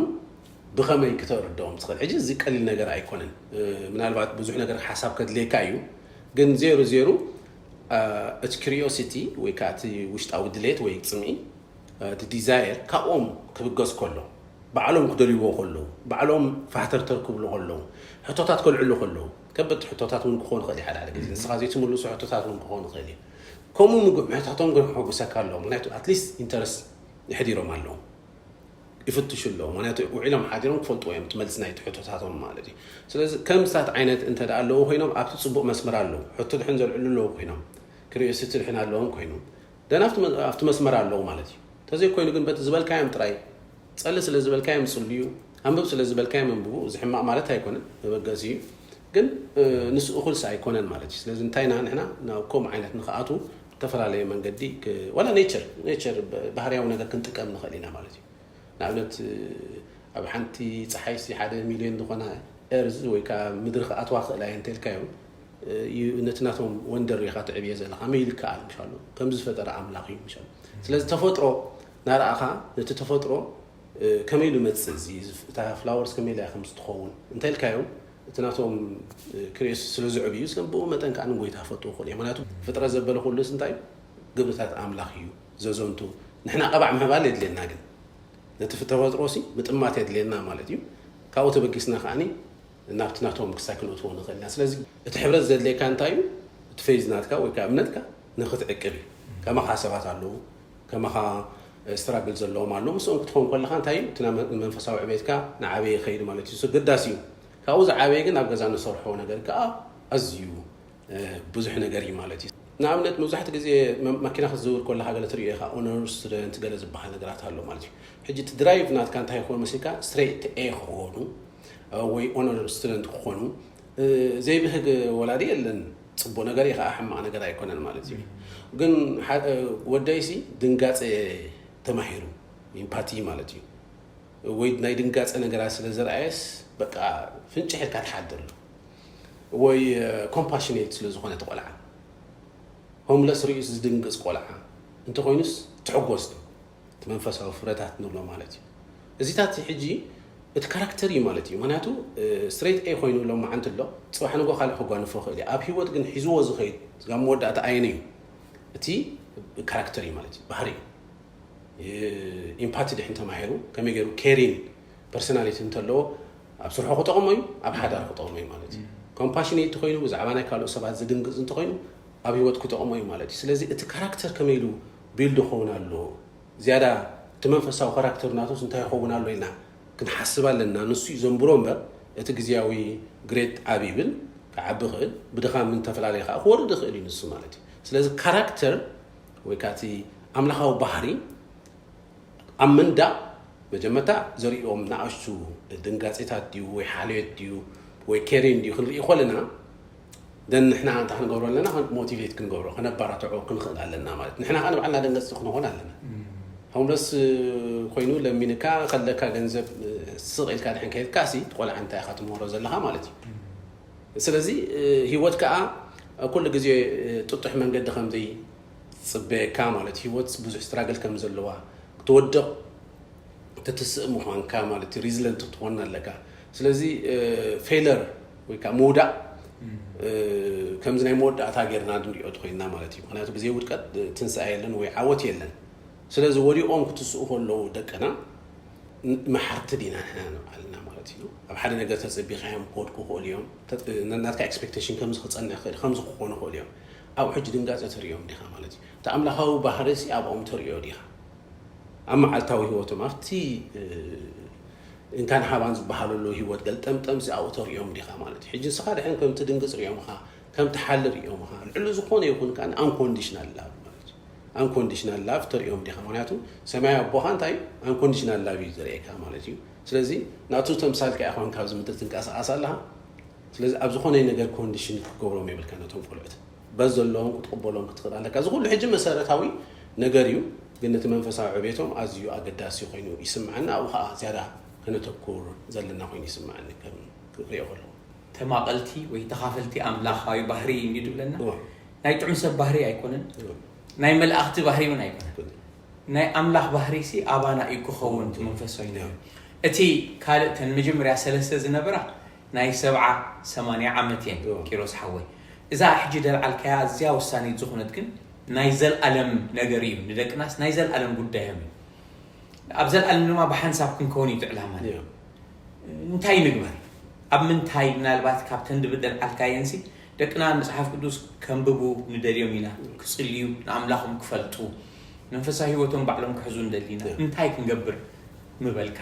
ብኸመይ ክተርድኦም ትኽእል? ሕጂ እዚ ቀሊል ነገር ኣይኮነን። ምናልባት ብዙሕ ነገር ሓሳብ ከድልየካ እዩ። ግን ዜሩ ዜሩ እቲ ክሪዮሲቲ ወይ ከዓ እቲ ውሽጣዊ ድሌት ወይ ፅምኢ እቲ ዲዛየር ካብኦም ክብገስ ከሎ ባዕሎም ክደልይዎ ከለዉ ባዕሎም ፋሕተርተር ክብሉ ከለዉ ሕቶታት ከልዕሉ ከለዉ ከበድቲ ሕቶታት እውን ክኾኑ ይኽእል እዩ። ሓደ ሓደ ግዜ ንስኻ ዘይትምልሶ ሕቶታት እውን ክኾኑ ይኽእል እዩ። ከምኡ ምግብ ምሕታቶም ግን ከሐጉሰካ ኣለዎ። ምክንያቱ ኣትሊስት ኢንተረስት የሕዲሮም ኣለዉ። ይፍትሹ ኣለዉ። ምክንያቱ ውዒሎም ሓዲሮም ክፈልጥዎ እዮም እቲ መልሲ ናይቲ ሕቶታቶም ማለት እዩ። ስለዚ ከምሳት ዓይነት እንተ ደኣ ኣለዉ ኮይኖም ኣብቲ ጽቡቕ መስመር ኣለዉ። ሕቶ ድሕን ዘልዕሉ ኣለዉ ኮይኖም፣ ክሪኦሲቲ ድሕን ኣለዎም ኮይኖም፣ ደን ኣብቲ መ-፣ ኣብቲ መስመር ኣለዉ ማለት እዩ። እንተዘይኮይኑ ግን በቲ ዝበልካዮም ጥራይ፣ ጸሊ ስለ ዝበልካዮም ጽልዩ፣ ኣንብብ ስለ ዝበልካዮም ኣንብቡ። እዚ ሕማቕ ማለት ኣይኮነን፣ መበገሲ እዩ። ግን፣ እ፣ ንሱ እኹልስ ኣይኮነን ማለት እዩ። ስለዚ እንታይ ኢና ንሕና ናብ ከምኡ ዓይነት ንኽኣትዉ ዝተፈላለየ መንገዲ ክ-፣ ዋላ ኔቸር፣ ኔቸር ብ-፣ ባህርያዊ ነገር ክንጥቀም ንኽእል ኢና ማለት እዩ። ንኣብነት፣ ኣብ ሓንቲ ጸሓይሲ ሓደ ሚልዮን ዝኾና ኤርዝ ወይ ከኣ ምድሪ ክኣትዋ ክእላ እየን እንተልካዮም፣ ዩ-፣ ነቲ ናቶም ወንደር ኢኻ ትዕብዮ ዘለኻ። መይሉ ይከኣል ምሻሉ፣ ከም ዝፈጠረ ኣምላኽ እዩ ምሻሉ። ስለዚ ተፈጥሮ ናርኣኻ፣ ነቲ ተፈጥሮ፣ እ፣ ከመይ ኢሉ መጽእ እዚ፣ እታ ፍላወርስ ከመይ ኢላ ከም ዝትኸውን እንተልካዮም፣ እቲ ናቶም፣ እ፣ ክሪኦሲቲ ስለ ዝዕብዩ፣ ስለ ብኡ መጠን ከኣ ንጎይታ ክፈትዎ ክኽእሉ እዮም። ምክንያቱ ፍጥረት ዘበለ ኩሉስ እንታይ እዩ? ግብርታት ኣምላኽ እዩ ዘዘንቱ። ንሕና ቀባዕ ምባል የድልየና፣ ግን ነቲ ተፈጥሮሲ ምጥማት የድልየና ማለት እዩ። ካብኡ ተበጊስና ከኣኒ ናብቲ ናቶም ክሳይ ክንእትዎ ንኽእል ኢና። ስለዚ እቲ ሕብረት ዘድልየካ እንታይ እዩ? እቲ ፌዝ ናትካ ወይ ከዓ እምነትካ ንኽትዕቅብ እዩ። ከማኻ ሰባት ኣለዉ፣ ከማኻ ስትራግል ዘለዎም ኣለዉ። ምስኦም ክትኸውን ከለኻ እንታይ እዩ? እቲ ናይ መ-፣ መንፈሳዊ ዕቤትካ ንዓበየ ይኸይድ ማለት እዩ። እሱ ግዳስ እዩ። ካብኡ ዝዓበየ ግን ኣብ ገዛ ንሰርሖ ነገር ከዓ ኣዝዩ፣ እ፣ ብዙሕ ነገር እዩ ማለት እዩ። ንኣብነት መብዛሕትኡ ግዜ መ-፣ መኪና ክትዝውር ከለኻ ገለ ትሪኦ ኢኻ፣ ኦነር ስቱደንት ገለ ዝበሃል ነገራት ኣሎ ማለት እዩ። ሕጂ እቲ ድራይቭ ናትካ እንታይ ክኾን መሲልካ? ስትሬት ኤ ክኾኑ፣ እ፣ ወይ ኦነር ስቱደንት ክኾኑ፣ እ፣ ዘይብህግ ወላዲ የለን። ጽቡቕ ነገር እዩ ከዓ ሕማቕ ነገር ኣይኮነን ማለት እዩ። ግን ሓ-፣ እ፣ ወደይሲ ድንጋጸ ተማሂሩ፣ ኢምፓቲ ማለት እዩ። ወይ ናይ ድንጋጸ ነገራት ስለ ዘርኣየስ በቃ ፍንጭሕ ኢልካ ትሓድር። ወይ፣ እ፣ ኮምፓሽኔት ስለ ዝኾነ እቲ ቆልዓ፣ ሆምለስ ርእዩስ ዝድንግጽ ቆልዓ እንተኾይኑስ ትሕጎስ ዶ? እቲ መንፈሳዊ ፍረታት ንብሎ ማለት እዩ። እዚታት ሕጂ እቲ ካራክተር እዩ ማለት እዩ። ምክንያቱ፣ እ፣ ስትሬት ኤ ኮይኑ ሎማዓንቲ ኣሎ፣ ጽባሕ ንጎ ካልእ ከጓንፎ ይኽእል እዩ። ኣብ ህይወት ግን ሒዝዎ ዝኸይድ፣ ስጋብ መወዳእታ ኣየነ እዩ? እቲ ካራክተር እዩ ማለት እዩ፣ ባህሪ እዩ። እ፣ ኢምፓቲ ድሕን ተማሂሩ፣ ከመይ ገይሩ ኬሪን ፐርሶናሊቲ እንተለዎ፣ ኣብ ስርሑ ክጠቕሞ እዩ፣ ኣብ ሓዳር ክጠቕሞ እዩ ማለት እዩ። ኮምፓሽኔት እንተኾይኑ፣ ብዛዕባ ናይ ካልኦት ሰባት ዝድንግጽ እንተኾይኑ፣ ኣብ ህይወት ክጠቕሞ እዩ ማለት እዩ። ስለዚ እቲ ካራክተር ከመይ ኢሉ ቢልድ ክኸውን ኣለዎ? ዝያዳ እቲ መንፈሳዊ ካራክተር ናቱስ እንታይ ይኸውን ኣሎ ኢልና ክንሓስብ ኣለና። ንሱ እዩ ዘንብሮ እምበር፣ እቲ ግዝያዊ ግሬድ ዓብይብል ክዓቢ ይኽእል፣ ብድኻም እንተፈላለየ ከዓ ክወርድ ይኽእል እዩ ንሱ ማለት እዩ። ስለዚ ካራክተር ወይ ከዓ እቲ ኣምላኻዊ ባህሪ ኣብ ምንዳእ መጀመርታ ዘርእዮም ንኣሽቱ ድንጋጼታት ድዩ ወይ ሓልዮት ድዩ ወይ ኬሪን ድዩ ክንርኢ ከለና፣ ደን ንሕና እንታይ ክንገብሮ ኣለና? ሞቲቬት ክንገብሮ፣ ከነባራትዖ ክንኽእል ኣለና ማለት። ንሕና ከዓ ንባዕልና ደንገጽቲ ክንኾን ኣለና። ሆምለስ ኮይኑ ለሚንካ ከለካ ገንዘብ ስቕ ኢልካ ድሕን ከይድካ ሲ ቆልዓ እንታይ ኢኻ ትምህሮ ዘለኻ ማለት እዩ። ስለዚ ህይወት ከዓ ኩሉ ግዜ ጥጡሕ መንገዲ ከም ዘይጽበየካ ማለት፣ ህይወት ብዙሕ ስትራግል ከም ዘለዋ፣ ክትወድቕ ትትስእ ምዃንካ ማለት እዩ። ሪዝለንት ክትኾን ኣለካ። ስለዚ ፌለር ወይ ከዓ ምውዳቕ ከምዚ ናይ መወዳእታ ጌርና ንሪኦ ተኮይንና ማለት እዩ። ምክንያቱ ብዘይ ውድቀት ትንሳኤ የለን ወይ ዓወት የለን። ስለዚ ወዲቖም ክትስኡ ከለዉ ደቅና ን-፣ መሓርቲ ዲና ንሕና ንባዕልና ማለት እዩ። ኣብ ሓደ ነገር ተጸቢኻዮም ክወድቁ ይኽእሉ እዮም። ተ-፣ ን-፣ ናትካ ኤክስፔክቴሽን ከምዚ ክጸንሕ ይኽእል፣ ከምዚ ክኾኑ ይኽእሉ እዮም። ኣብኡ ሕጂ ድንጋጸ ተርእዮም ዲኻ ማለት እዩ። እቲ ኣምላኻዊ ባህሪሲ ኣብኦም ተርእዮ ዲኻ? ኣብ መዓልታዊ ህይወቶም ኣብቲ፣ እ፣ እንካን ሃባን ዝበሃለሉ ህይወት ገልጠምጠምሲ ኣብኡ ተርእዮም ዲኻ ማለት እዩ። ሕጂ ንስኻ ድሕን ከም ትድንግጽ ርእዮም ኢኻ፣ ከም ትሓሊ ርእዮም ኢኻ። ልዕሊ ዝኾነ ይኹን ከኣ ኣንኮንዲሽናል ላቭ ማለት እዩ። ኣንኮንዲሽናል ላቭ ተርእዮም ዲኻ? ምክንያቱ ሰማያዊ ኣቦኻ እንታይ እዩ? ኣንኮንዲሽናል ላቭ እዩ ዘርእየካ ማለት እዩ። ስለዚ ናቱ ተምሳልካ ኢኻ ኮንካ ኣብዚ ምድሪ ትንቀሳቐስ ኣለኻ። ስለዚ ኣብ ዝኾነ ነገር ኮንዲሽን ክትገብሮም የብልካ ነቶም ቆልዑት። በዚ ዘለዎም ክትቕበሎም ክትኽእል ኣለካ። እዚ ኩሉ ሕጂ መሰረታዊ ነገር እዩ፣ ግን ነቲ መንፈሳዊ ዕቤቶም ኣዝዩ ኣገዳሲ ኮይኑ ይስምዓኒ። ኣብኡ ኸኣ ዝያዳ ከነተኩር ዘለና ኮይኑ ይስምዓኒ ከም ክሪኦ ከለኹ። ተማቐልቲ ወይ ተኻፈልቲ ኣምላኻዊ ባህሪ እዩ እንድዩ ዝብለና። እወ። ናይ ጥዑም ሰብ ባህሪ ኣይኮነን። እወ። ናይ መላእኽቲ ባህሪ እውን ኣይኮነን። ኣይኮነን። ናይ ኣምላኽ ባህሪሲ ኣባና እዩ ክኸውን፣ እቲ መንፈሳዊ ነገር። እወ። እቲ ካልእ፣ እተን መጀመርያ ሰለስተ ዝነበራ ናይ ሰብዓ ሰማንያ ዓመት እየን፣ እወ። ኪሮስ ሓወይ። እዛ ሕጂ ደልዓልካያ ኣዝያ ወሳኒት ዝኾነት ግን ናይ ዘልኣለም ነገር እዩ። ንደቅናስ ናይ ዘልኣለም ጉዳዮም እዩ። ኣብ ዘልኣለም ድማ ብሓንሳብ ክንከውን እዩ እቲ ዕላማ። እወ። እንታይ ንግበር? ኣብ ምንታይ ምናልባት ካብተን ድብል ደልዓልካየንሲ ደቅና መጽሓፍ ቅዱስ ከንብቡ ንደልዮም ኢና፣ ክጽልዩ፣ ንኣምላኾም ክፈልጡ፣ መንፈሳዊ ህይወቶም ባዕሎም ክሕዙ ንደሊ ኢና። እወ። እንታይ ክንገብር? ምበልካ።